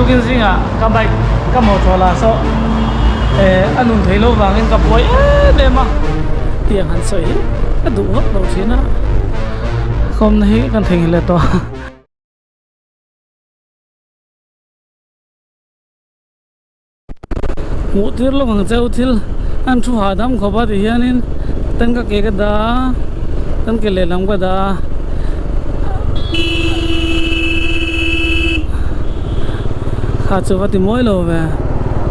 Tukin zingah ka bike ka motor ah saw eh a nun thei lo vangin ka buai em em a tiang han sawi hi ka duh vak lo thin a kawmna hi kan theihnghilh leh tawh. Hmuh tir lawk ang cheu thil an thu hahdam khawp a ti hianin tan ka ke ka dah a tan ke lehlam ka dah a kha chu va ti mawi lo ve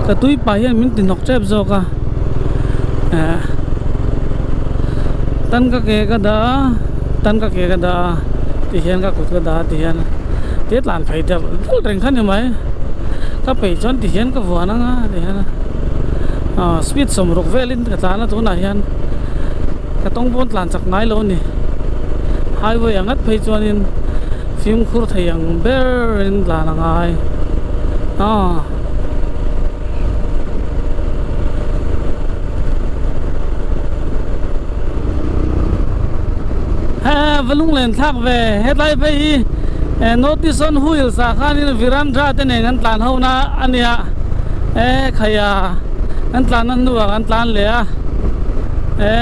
ka tui pah hian min ti hnawk tep zawk a eh tan ka ke ka dah a tan ka ke ka dah a ti hian ka kut ka dah a ti hian te tlan phei deuh deuh reng kha ni mai. Ka peih chuan ti hian ka vuan anga ti hian ah speed sawmruk velin ka tlan a tunah hian ka tawng pawn tlan chak ngai lo a ni highway ang ngat phei chuanin fimkhur thei ang berin tlan a ngai ah. He va lunglen thlak ve hetlai phei hi North Eastern Wheels ah khanin Virandra te nen an tlan ho na a nia e khaia an tlan na hnuah kan tlan leh a e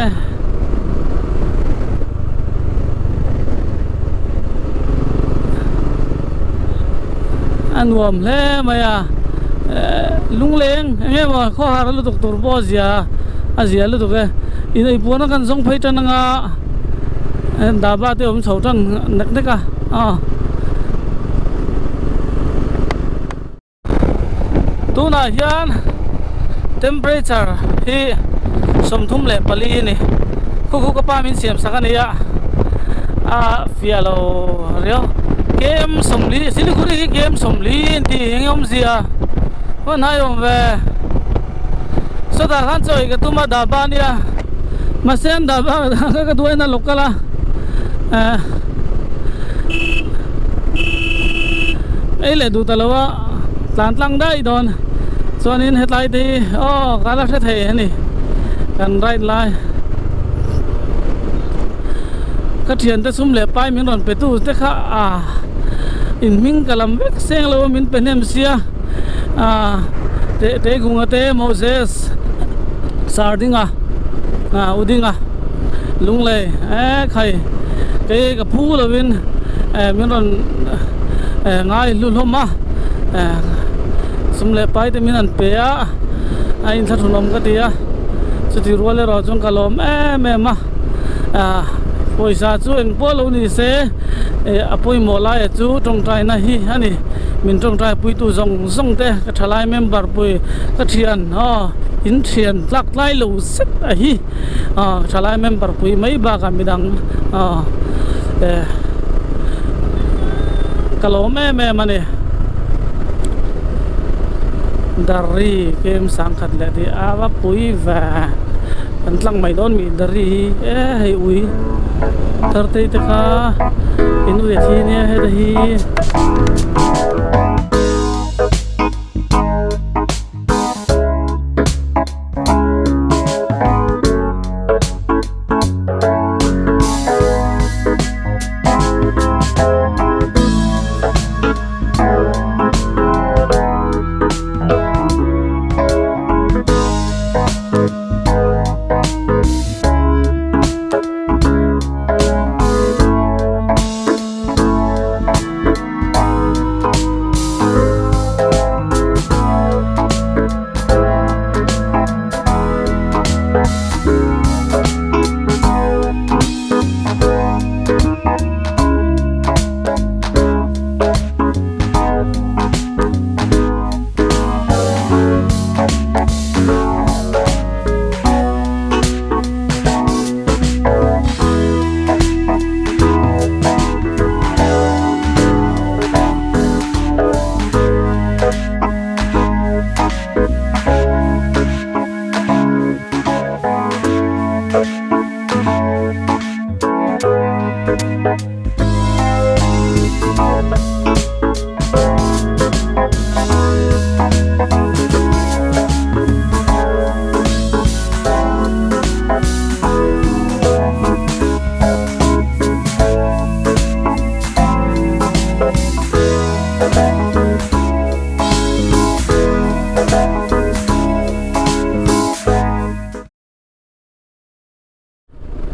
a nuam hle mai a lungleng eng nge maw khawhar lutuk tur pawh a zia a zia lutuk e in eipuan a kan zawng phei tan anga dhaba te awm chho tan nek nek a aw tunah hian temperature hi 34 a ni khu khu ka pa min siam sak a ni a a fiah lo riau kem 40 siliguri hi kem 40 an tih eng awmzia hman hai awm ve. Sawtah khan chaw ei ka tum a dhaba ania mahse an dhaba kha ka duain a local a eh ei leh duh ta lo a tlan tlang daih dawn chuanin hetlai te hi aw ka la hre thei a ni kan ride lai ka thiante sum leh pai min rawn pe tu te kha ah in hming ka lam vek seng lo a min pe hnem sia. Ah te te gunga te Moses Sardinga ah Udinga Lunglei eh khai kei ka phu lovin eh min rawn eh ngai hlu hlawm a eh sum leh pai te min han pe a a inthlahrunawm ka ti a chuti rual erawh chuan ka lawm em em a ah pawisa chu engpawh lo ni se eh a pawimawh laia chu tawngtaina hi a ni. Min tawngtai puitu zawng zawng te ka thalai member pui ka thian aw in thian tlak tlai lo zet a hi aw thalai member pui mai bakah midang aw eh ka lawm em em a ni Dari kem sangkhat leh tih a va pui ve kan tlang mai dawn mi Dari hi e hei ui Thartei te kha in ui a thi nia heta hi.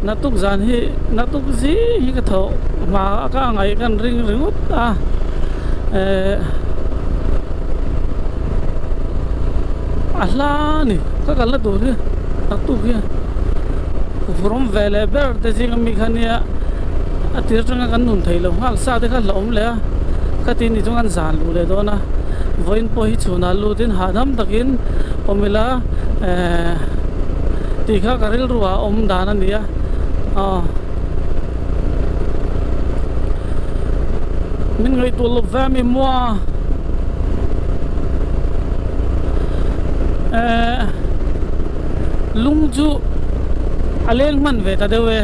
Naktuk zan hi naktuk zing hi ka tho hma a ka ngaih kan ring ringawt a eh a hla a ni ka kalna tur hi naktuk hi vawrhawm ve leh ber te zinga mi kha nia a tir atanga kan nun theih loh nghal sa te kha hlauhawm leh a khati ni chuan kan zan luh leh dawn a vawiin pawh hi chhunah lutin hahdam takin awm ila eh tih kha ka rilru ah awm dan a ni a aw min ngaihtuah lo ve ami maw eh lung chu a leng hman ve ta deuh e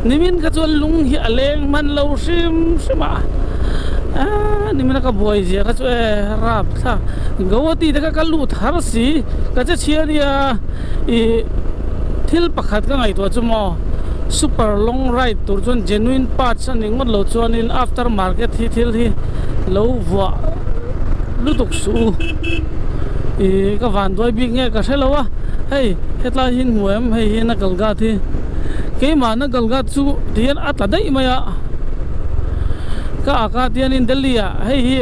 nimin kha chuan lung hi a leng hman lo hrim hrim a eh nimin a ka buai zia kha chu e rap thlak Guwahati te kha ka lut har si ka che chhia nia ih thil pakhat ka ngaihtuah chu maw super long ride tur chuan genuine parts a ni ngawt lo chuanin after market hi thil hi lo vuah lutuk suh u ih ka van duai bik nge ka hre lo a hei hetlai hi hmu em hei hi na kalgat hi keimah na kalgat chu tihian a tla daih mai a ka ak a tihianin Delhi ah hei hi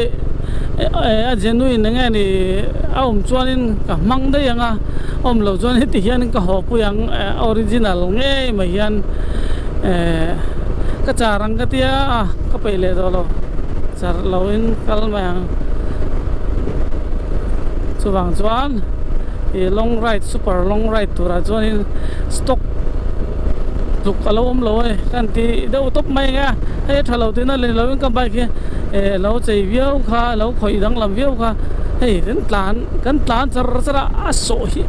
a genuine eng nge ni a awm chuanin ka hmang daih ang a awm loh chuan heti hianin ka haw pui ang a original ngei mai hian eh ka char ang ka tia a ka peih leh tawh lo char loin kal mai ang chuvang chuan ih long ride super long ride turah chuanin stock tluk a lo awm lo a ni ka han ti deuh tawp mai ang e hei a tha lo tihna leh loin ka bike hi eh lo chei viau kha lo khawih danglam viau kha hei kan tlan kan tlan char char a a sawh hi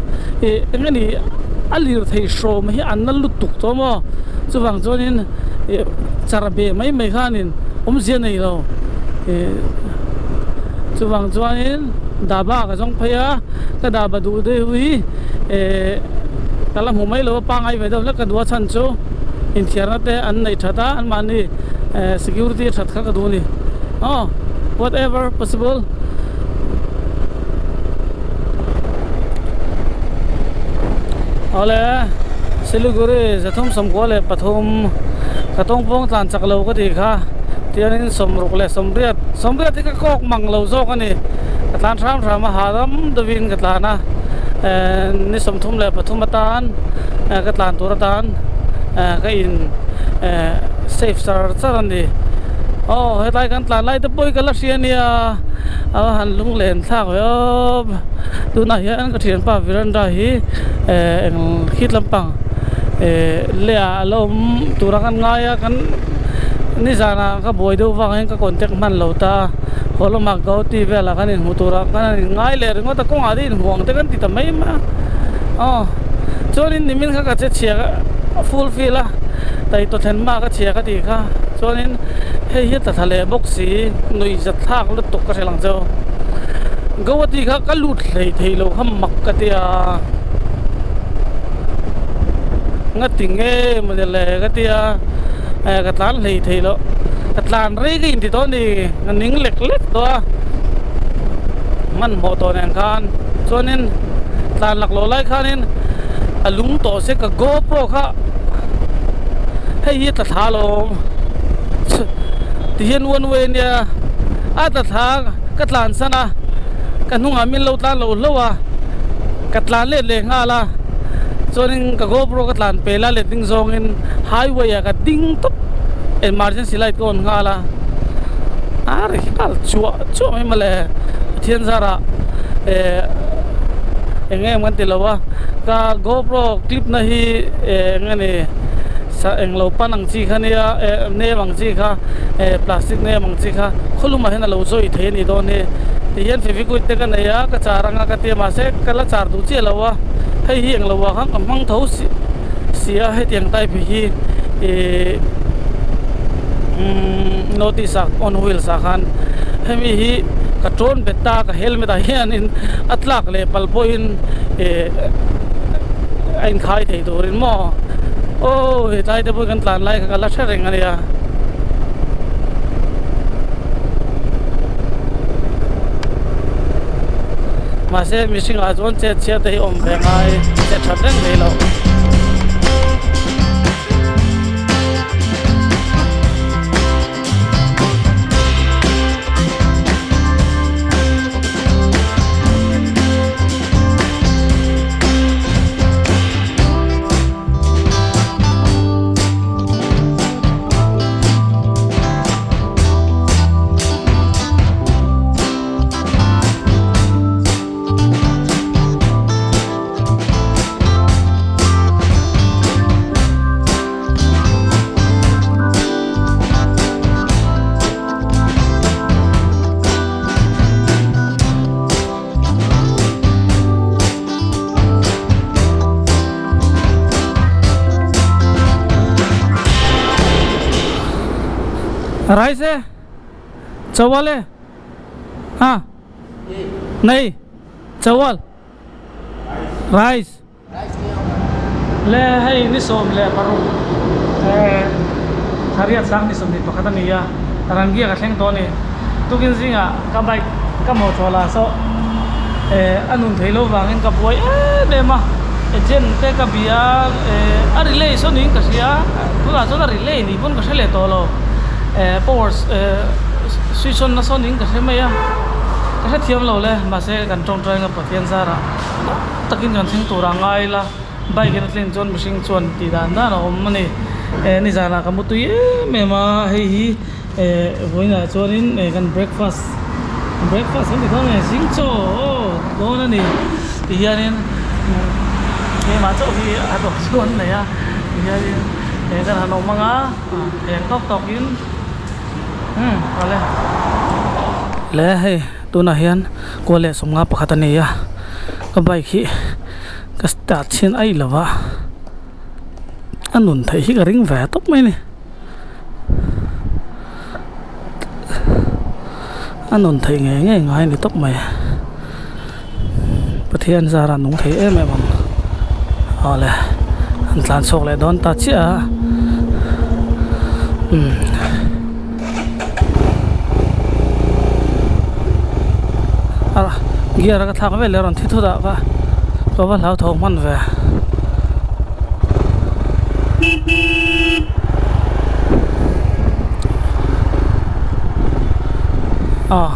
ih eng nge ni a lirthei hrawm hi an na lutuk tawh maw chuvang chuanin ih char beh mai mai khanin awmzia nei lo ih chuvang chuanin daba ka zawng phei a ka daba duh deuh hi eh ka la hmu mai lo a pangngai ve deuh hlek ka duh a chhan chu inthiarna te an neih that a anmahni eh security that kha ka duh a ni aw whatever possible. Awle Siliguri 393 ka tawngpawng tlan chak lo ka tih kha tiangin 68 sawmriat hi ka kawk mang lo zawk a ni ka tlan hram hram a hahdam deuhin ka tlan a eh ni 33 atan eh ka tlan tur atan eh ka in eh safe char char a ni aw hetlai kan tlan lai te pawh hi ka la hria nia a han lunglen thlak ve awp tunah hian ka thianpa veranda hi eh eng khit lampang eh leh ah a la awm tura kan ngai a kan nizanah ka buai deuh vang hian ka contact hman lo ta a haw lamah Guwahati velah kan inhmu tura kan han inngai leh ringawt a kawngah te inhmu ang te kan ti ta mai mai a aw chuanin nimin kha ka che chhia a full fill a taitaw thlen hma ka chhia ka tih kha chuanin hei hi a tla thla leh bawk si nuih zat thlak lutuk ka hre lang cheu Guwahati kha ka lut hlei thei lo kha mak ka tia nga ti nge mawni le ka tia eh ka tlan hlei thei lo ka tlan rei ka inti tawh a ni ka ning lek lek tawh a hmanhmawh tawh nen khan chuanin tlan lak loh lai khanin a lung tawh se ka GoPro kha hei hi a tla thla alawm tihian one way ania a tla thla ka tlan san a ka hnungah min lo tlan lo hlauh a ka tlan let leh nghal a chuanin ka GoPro ka tlan pel a let ding zawngin highway ah ka ding tawp emergency light ka on nghal a a ri nghal chuah chuah mai mawle Pathian zarah eh eng em kan ti lo a ka GoPro clip na hi eh eng nge ni sa eng lo pan ang chi kha nia eh nem ang chi kha eh plastic nem ang chi kha khawlumah hian a lo zawi thei a nih dawn hi tihian fevikwik te ka nei a ka char anga ka tia mahse ka la char duh chiah lo a hei hi eng lo ah khan ka hmang tho si si a hetiang type hi ih umm notice ah on wheels ah khan hemi hi ka tawn bet ta ka helmet ah hianin a tlak leh pal pawhin ih a inkhai thei turin maw aw hetlai te pawh kan tlan lai kha ka la hre reng a nia. Mahse mihringah chuan chet chhiat te hi awm ve ngai chet that reng mai lo. Rice e chawal e ha nei chawal rice le hei ni 16 eh thariat sang ni 21 a ni a rangia ka thleng tawh a ni tukin zingah ka bike ka motor ah saw eh a nun theih loh vangin ka buai em em a agent te ka bia eh a relay saw niin ka hria tunah chuan a relay ni pawn ka hre leh tawh lo eh power eh switch on na saw niin ka hre mai a ka hrethiam lo le mahse kan tawngtai anga Pathian zarah takin kan thleng tur a ngai ila bike in a tlin chuan mihring chuan tih dan dan a awm a ni eh nizanah ka mu tui em em a hei hi eh vawiinah chuanin eh kan breakfast breakfast kan ti dawn nge zing chaw aw dawn a ni ti hianin keimah chauh hi a dawr chu an nei a ti hianin eh kan han awm ang a eng tawk tawkin umm awle le hei tunah hian kual leh 51 a ni a ka bike hi ka start chhin aih lo va a nun theih hi ka ring ve tawp mai a ni a nun theih ngei ngei ngai a ni tawp mai Pathian zara nung thei em em ang awle an tlan chhuak leh dawn ta chiah a umm. Gear a ka thlak vel leh a rawn thi thut ah ka ka va hlau tho hman ve. Ah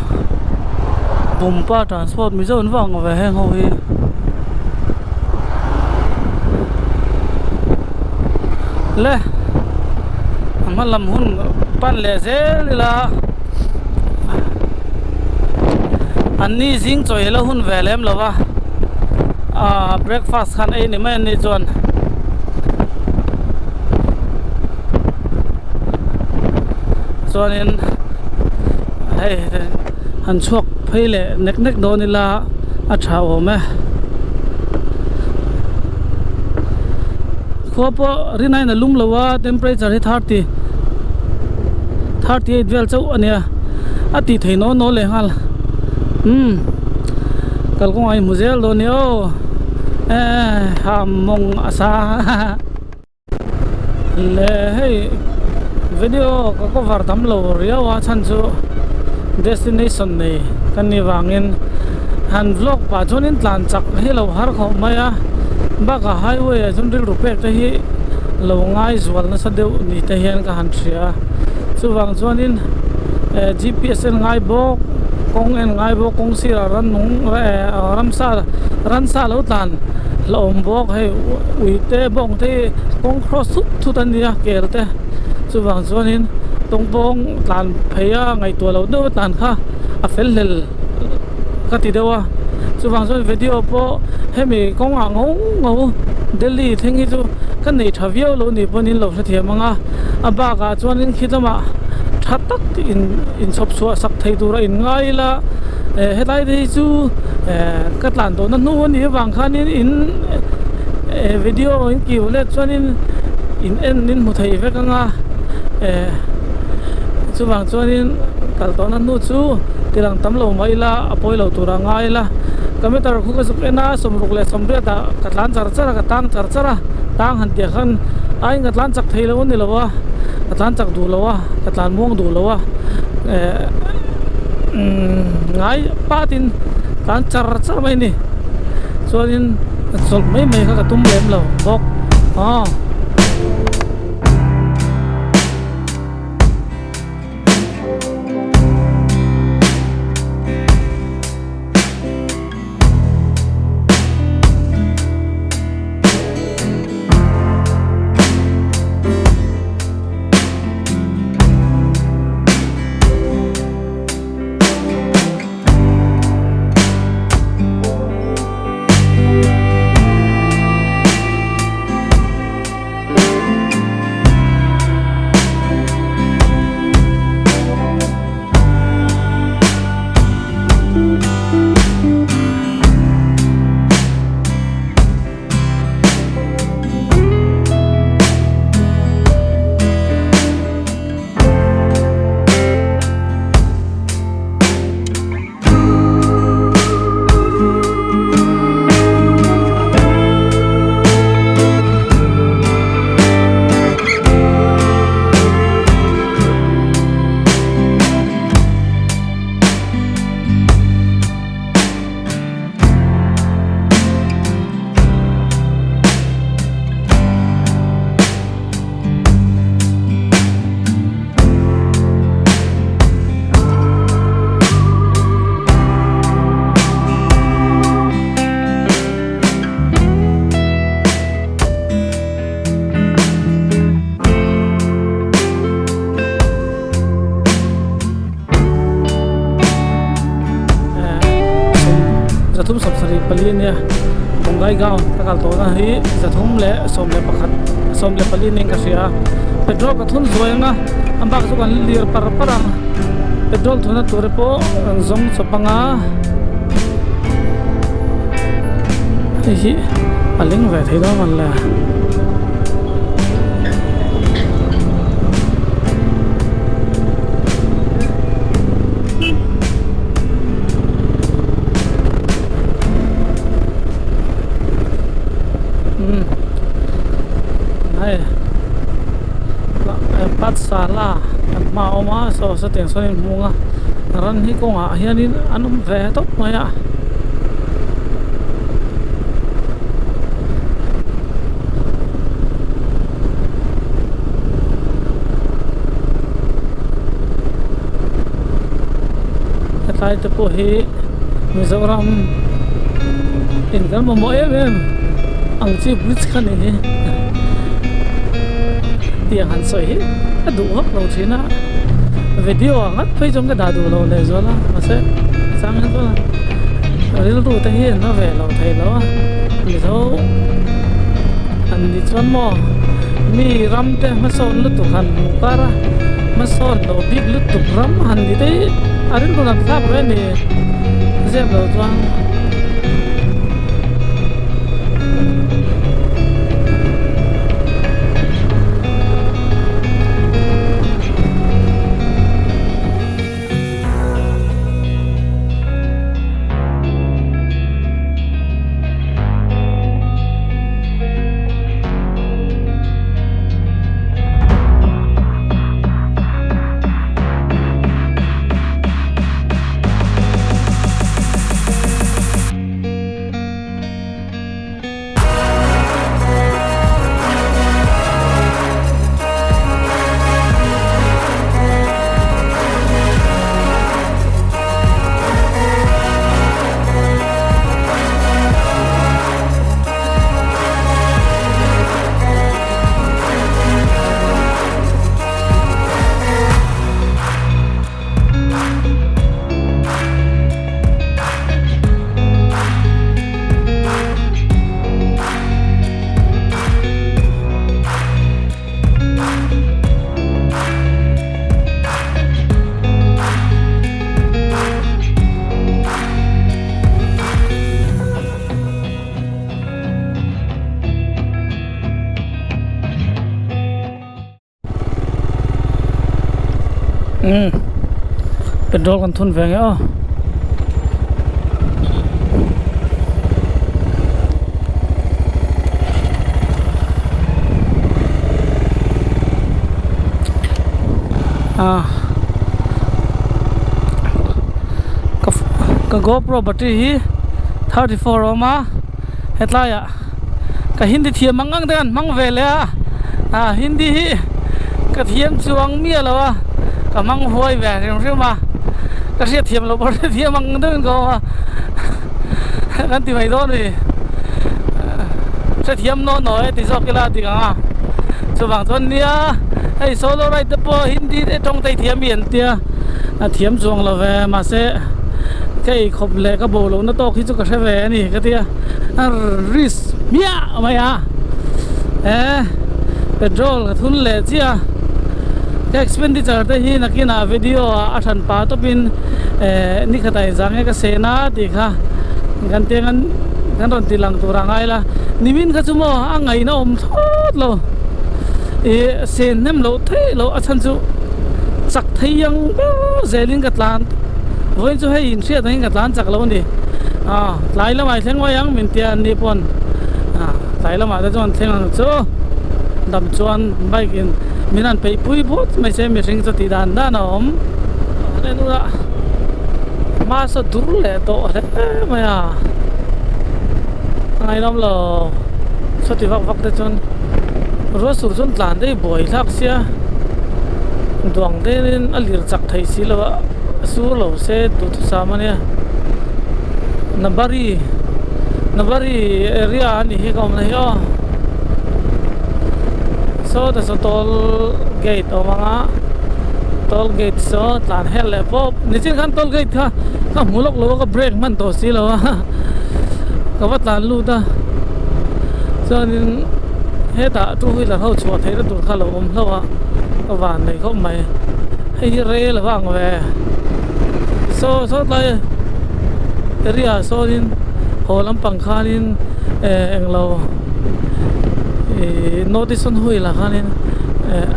Pumpa transport Mizo an vang ve heng ho hi. Le a hma lam hun pan leh zel ila an ni zing chaw hi la hun ve lem lo va ah breakfast khan ei ni mai an nih chuan chuanin hei han chhuak phei leh nek nek dawn ila a tha awm e khua pawh rinaiin a lum lo a temperature hi 30 38 vel chauh a nia a tih theih naw naw leh nghal umm kalkawngah i hmu zel dawn nia aw eh ha mawng a sa le hei video ka cover tam lo riau a chhan chu destination nei ka ni vangin han vlog pah chuanin tlan chak hi lo har khawp mai a bakah highway ah chuan rilru pek te hi lo ngai zual nasa deuh ni te hian ka han hria chuvang chuanin eh G_P_S en ngai bawk kawng en ngai bawk kawng sirah rannung eh ramsa ransa lo tlan hlauhawm bawk hei ui te bawng te hi kawng cross thut thut a nia kel te chuvang chuanin tawngpawng tlan phei a ngaihtuah loh deuh a tlan kha a fel hlel ka ti deuh a chuvang chuan video pawh hemi kawng ah ngho ngho Delhi thleng hi chu ka nei tha viau lo ni pawhin in lo hrethiam ang a a bakah chuanin khi lamah tha tak in inchhawp chhuah sak thei tura in ngai ila eh helai te hi chu eh ka tlan tawhna hnu a nih avang khanin in eh video in kiu let chuanin in en in hmu thei vek ang a eh chuvang chuanin kal tawhna hnu chu tilang tam lo mah ila a pawi lo tur a ngai ila ka meter khu ka zuk en a 68 ah ka tlan char char a ka tang char char a tang han tih ah khan aiin ka tlan chak thei lo a ni lo a ka tlan chak duh lo a ka tlan muang duh lo a eh umm ngai patin tlan char char mai a ni chuanin chawlh mai mai kha ka tum lem lo bawk aw. chi ania Bongaigaon ka kal tawhna hi 311 14 niin ka hria a petrol ka thun zuai ang a a bak chu kan lir par par ang petrol thuna tur te pawh kan zawng chawp ang a hei hi a leng ve thei dawn mawn le. Umm hei pathsala kan hma a awm a saw sawtiang sawn in hmung a ran hi kawngah hianin an awm ve tawp mai a. Hetlai te pawh hi Mizoram in kan mamawh em em ang chi bridge kha ni hi tiang han sawi hi a duh vak lo thin a video ah ngat phei chuan ka dah duh lo leh zual a mahse a chang hian chuan rilru te hi an la ve lo thei lo a Mizo an ni chuan maw mi ram te hmasawn lutuk han hmuh kar a hmasawn loh bik lutuk ram han ni te hi a rilru lam thlak ve a ni zep lo chuan. Umm petrol kan thun ve nge aw. Ah ka ka GoPro battery hi 34 a awm a hetlaiah ka hindi thiam ang ang te an hmang ve leh a ah hindi hi ka thiam chuang miah lo a ka hmang huai ve hrim hrim a ka hriat thiam loh pawh hrethiam ang deuhin ka awm a kan ti mai dawn a ni hrethiam naw naw e ti zawk ila a ti ang a chuvang chuan nia hei solo ride te pawh hindi te tawng te thiam hi an tia a thiam chuang lo ve mahse ka eikhawp leh ka bo lohna tawk hi chu ka hre ve a ni ka tia. A risk hmiah mai a he petrol ka thun leh chiah a ka expenditure te hi nakinah video ah a hran pah tawpin eh nikhat ah inzah nge ka seh na tih kha kan tiang an kan rawn ti lang tur a ngai la nimin kha chu maw a ngaihna awm thlawt lo ih sen hnem loh theih loh a chhan chu chak thei ang ber zelin ka tlan vawiin chu hei inhriat angin ka tlan chak lo a ni. Tlai lamah i thleng mai ang min tia an ni pawn tlai lamah te chuan thleng ang chu dam chuan bike in min han peih pui phawt mai se mihring chu tih dan dan a awm en ula hma saw dur leh tawh hle mai a a ngaihnawm lo sawti vak vak te chuan ruah sur chuan tlan daih buai thlak sia duang deuhin a lir chak theih si lo a sur lo se duhthusam a nia. Nabari Nabari area a nih hi ka awmna hi aw saw ta saw toll gate a awm ang a toll gate saw tlan hel leh pawp nichin khan toll gate kha ka hmu lawk lo a ka brake hman tawh si lo a. Ka va tlan lut a, chuanin hetah two wheeler ho chhuah theihna tur kha a lo awm hlauh a, ka van nei khawp mai. Hei hi rel a vang ve. Saw saw tlai area ah sawnin haw lampang khanin eh englo ih north eastern wheel ah khanin eh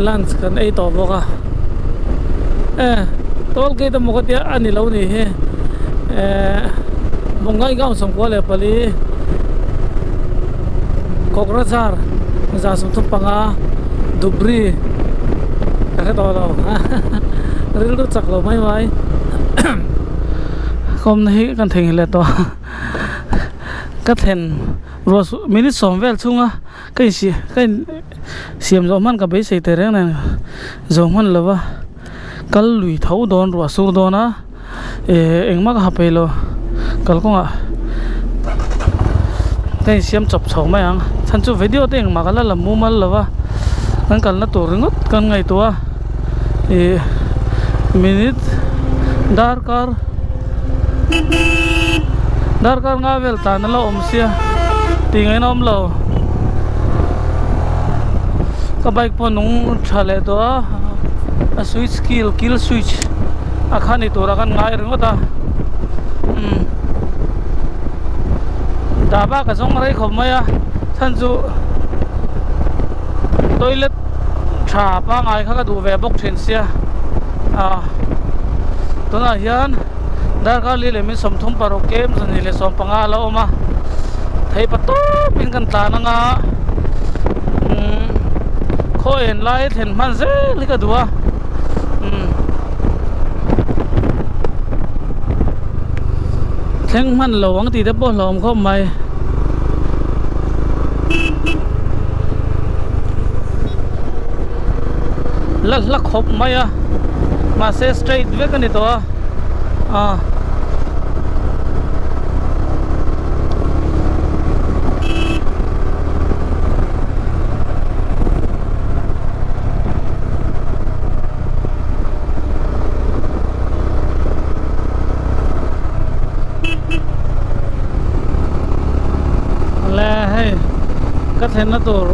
lunch kan ei tawh bawk a. Eh toll gate emaw ka tia a ni lo ni hi. Eh Bongaigaon 94 Kokrajhar 35 Dhubri ka hre tawh lo rilru chak lo mai mai kawmna hi kan theihnghilh leh tawh ka thlen ruah minute sawm vel chhunga ka insi ka in siam zawh hman ka beisei teh reng nen zawh hman lova kal lui tho dawn ruah sur dawn a. Eh engmah ka ha peih lo kalkawngah ka insiam chawp chho mai ang chhan chu video te engmah ka la la mumal lo va kan kalna tur ringawt kan ngaihtuah a ih minute darkar darkar nga vel tan a la awm sia tih ngaihna awm lo ka bike pawh a nung tha leh tawh a a switch kill kill switch. A kha ni tura kan ngai ringawt a umm dhaba ka zawng rei khawp mai a chhan chu toilet tha pangai kha ka duh ve bawk thin sia ah tunah hian darkar li leh min 36 kem 2:15 a la awm a thei pa tawpin kan tlan anga umm khaw en lai thlen hman zel hi ka duh a. Thleng hman lo ang tih te pawh hlawm khawp mai. La hla khawp mai a mahse straight vek a ni tawh a ah. Le hei ka thlenna tur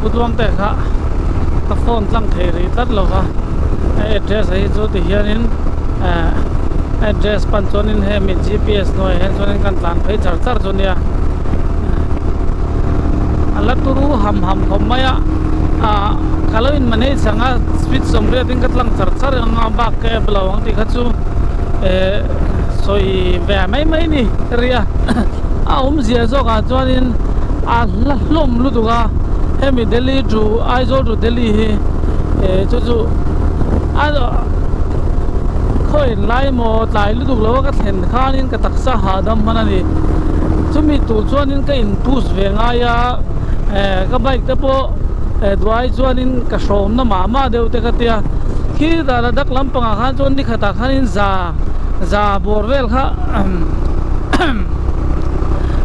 pu tluang te kha ka phone tlang thei rih tlat lo va a address hi chu ti hianin eh address pan chuanin hemi gps hnuaiah hian chuanin kan tlan phei char char chu nia a la turu ham ham khawp mai a ah ka lo in manage ang a speed 80 in ka tlang char char ang a bak ka ep lo ang tih kha chu eh sawi ve mai mai ni ka ri a a awmzia zawk ah chuanin a hla hlawm lutuk a hemi Delhi to Aizawl to Delhi hi eh chu chu a khawi lai maw tlai lutuk lo a ka thlen khanin ka taksa hahdam hman a ni chumi tur chuanin ka in push ve ngai a eh ka bike te pawh eh duai chuanin ka hrawmna mah mah deuh te ka tia khi dah la dak lampangah khan chuan ni khatah khanin za za bawr vel kha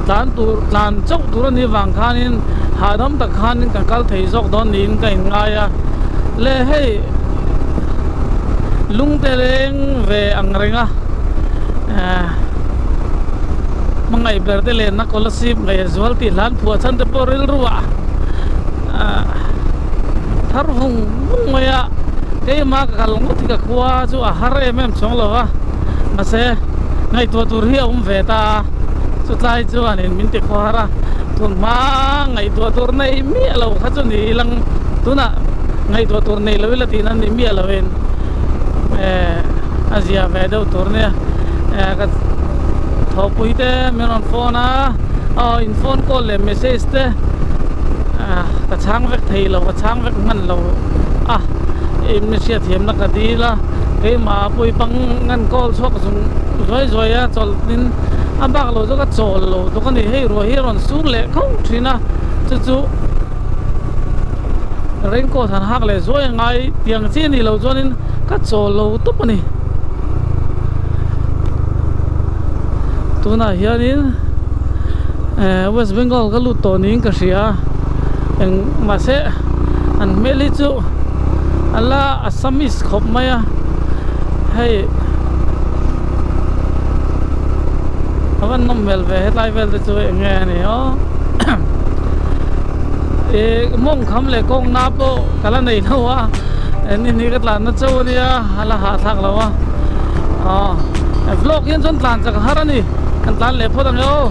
tlan tur tlan chauh tur a nih vang khanin hahdam tak khanin ka kal thei zawk dawn niin ka inngai a le hei lungte leng ve ang reng a eh hmangaih ber te lenna scholarship ngei zual tih hlan phuah chhan te pawh rilru ah ah thar vung vung mai a keimah ka kal ngawt hi ka khua chu a har em em chuang lo va mahse ngaihtuah tur hi a awm ve ta a chutlai chuanin min ti khuar a tun hma ngaihtuah tur nei miah lo kha chu ni ilang tunah ngaihtuah tur nei lo ila tihna ni miah lovin eh a zia ve deuh tur nia eh ka thawhpui te min rawn phone a aw in phone call leh message te ah ka chhang vek thei lo ka chhang vek hman lo a in mi hriatthiamna ka dil a keimah pui pang ngan call chhuak zung zuai zuai a chawlh in a bak lo chu ka chawl lo tuk a ni hei ruah hi a rawn sur leh kho thin a chu chu raincoat han hak leh zuai a ngai tiang chi a nih loh chuanin ka chawl lo tawp a ni tunah hianin eh West Bengal ka lut tawh niin ka hria eng mahse an hmel hi chu a la Assamese khawp mai a hei. A van nawm hmel ve hetlai vel te chu eng nge a ni aw ih mawng kham leh kawng na pawh ka la nei lo a ni ni ka tlan na chauh a nia a la hahthlak lo a aw vlog hian chuan tlan chak a har a ni kan tlan leh phawt ang e aw.